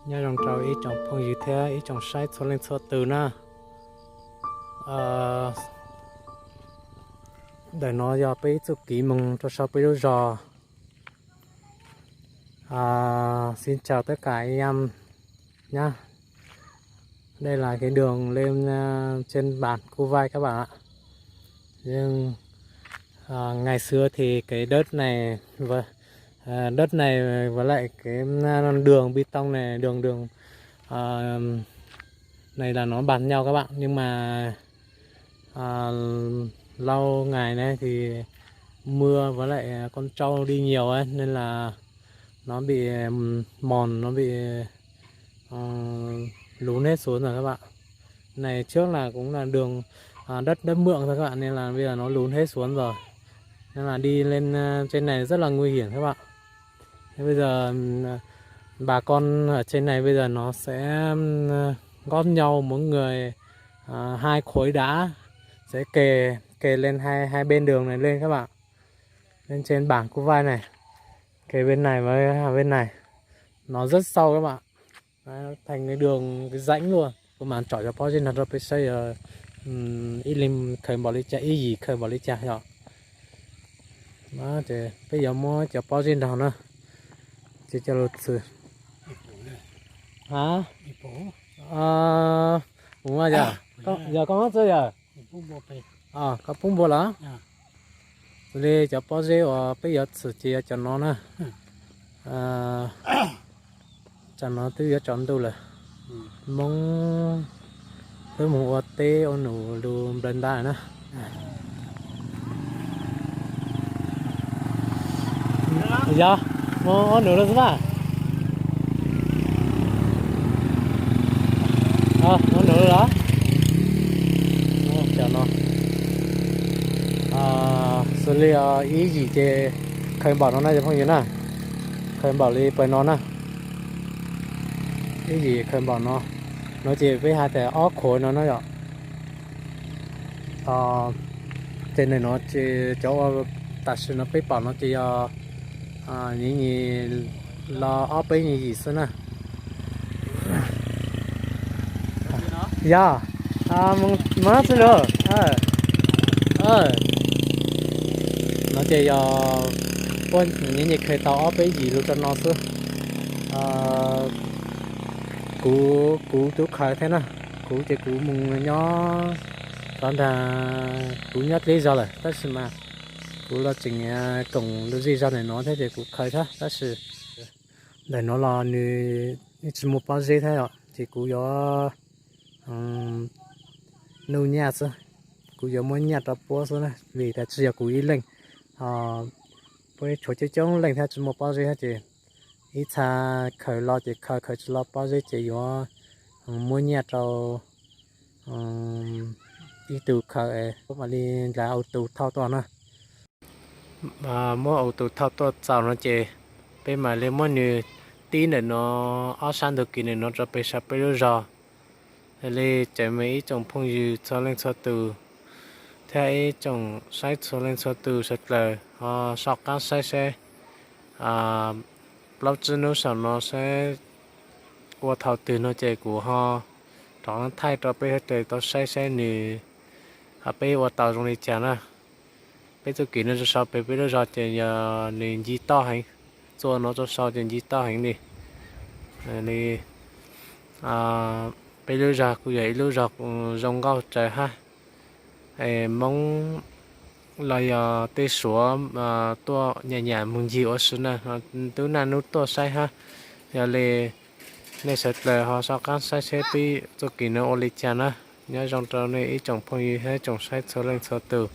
Nyob zoo rau ib tsoom phooj ywg thiab ib tsoom saib txhua leej txhua tus na. Ntawm no yog peb ib txuj kev moog rau sau peb lub zog. Xin chào tất cả anh em nhá. Đây là cái đường lên trên bản Cù Vai các bạn ạ. Nhưng à, ngày xưa thì cái đất này và à, đất này với lại cái à, đường bê tông này, đường đường à, này là nó bằng nhau các bạn, nhưng mà à, lâu ngày nay thì mưa với lại con trâu đi nhiều ấy, nên là nó bị ừm, mòn, nó bị ờ, lún hết xuống rồi các bạn. Này trước là cũng là đường à, đất đất mượn thôi các bạn, nên là bây giờ nó lún hết xuống rồi, nên là đi lên ờ, trên này rất là nguy hiểm các bạn. Thế bây giờ ừm, bà con ở trên này bây giờ nó sẽ ừm, góp nhau mỗi người à, hai khối đá, sẽ kề kề lên hai hai bên đường này lên các bạn, lên trên bản Cù Vai này, kề bên này với bên này, nó rất sâu các bạn. Đấy, thành cái đường cái rãnh luôn. Kuv mam tsom cov pob zeb nrog rau peb saib ib leeg khaws npaum li cas, ib yim khaws npaum li cas yom. Peb yuav muab cov pob zeb nrog na, ces coj lug txhwm. Ha, ua yog, yog koj muab txhwm yog, koj pub npua los? Li cov pob zeb uas peb yuav txhwm ces yog cov no na. Tsam no twb yuav tsaus ntuj lawm, Hmoob twb mus ua teb ua num lug nplawg ntab na. Yog, mus ua num lug xwb na. Ua num lug los? Cov no xws li ib yim ces khaws npaum no na cov phooj ywg na, khaws npaum li pawg no na. Ib yim khaws npaum no, no ces peb hais tias ob khối no na yom. Ces ntawm no ces cov uas tam sim no peb pom no ces yog nyij nyim los ob peb nyij yim xwb na. Yog, mus txhwm lug. No ces yog puab nyij nyim khaws tau ob peb yim lug rau no xwb. Kuv, kuv tub khaws thiab na, kuv ces kuv mus nyob tod nrag, kuv nyob dleb zog lawm tab sis mas kuv los tseem koom lug zij zog ntawm no thiab ces kuv khaws thiab tab sis ntawm no los nws yeej tsis muaj pob zeb thiab os, ces kuv yuav nuj nyaj xwb, kuv yuav muab nyaj rau puab xwb na, vim tias tsis yog kuv ib leeg, puab tshuav coob coob leej thiab tsis muaj pob zeb thiab ces ib txha khaws los ces khaws, khaws tsis los pob zeb ces yuav muab nyaj rau ib tug khaws, puab mam li nrhiav auto thauj tuaj na. Muab auto thauj tuaj txaus no ces peb mam li muab nws tib ntawm no ob sab ntug kev ntawm no rau peb sawv peb lub zog. Li ces mas ib tsoom phooj ywg txhua leej txhua tus thiab ib tsoom saib txhua leej txhua tus sawv daws ho soj qab saib saib plaub tsib hnub saum no saib ua thaum twg no ces kuv ho rov thaij rau peb sawv daws tau saib saib nws, peb ua tau zoo li cas na. Peb txuj kev no rau sau pem peb lub zog ces yog nws nce toj heev, txua no rau sau ces nce toj heev li. Li peb lub zog kuj yog ib lub zog zoo nkauj tsawv hab. Hmoob los yog tej Suav tuaj nyam nyam mus ncig ua si na, tub naj nub tuaj saib hab. Yog li nej sawv daws ho soj qab saib saib peb txuj kev no ua li cas na. Nyob zoo rau nej ib tsoom phooj ywg thiab tsoom saib txhua leej txhua tus.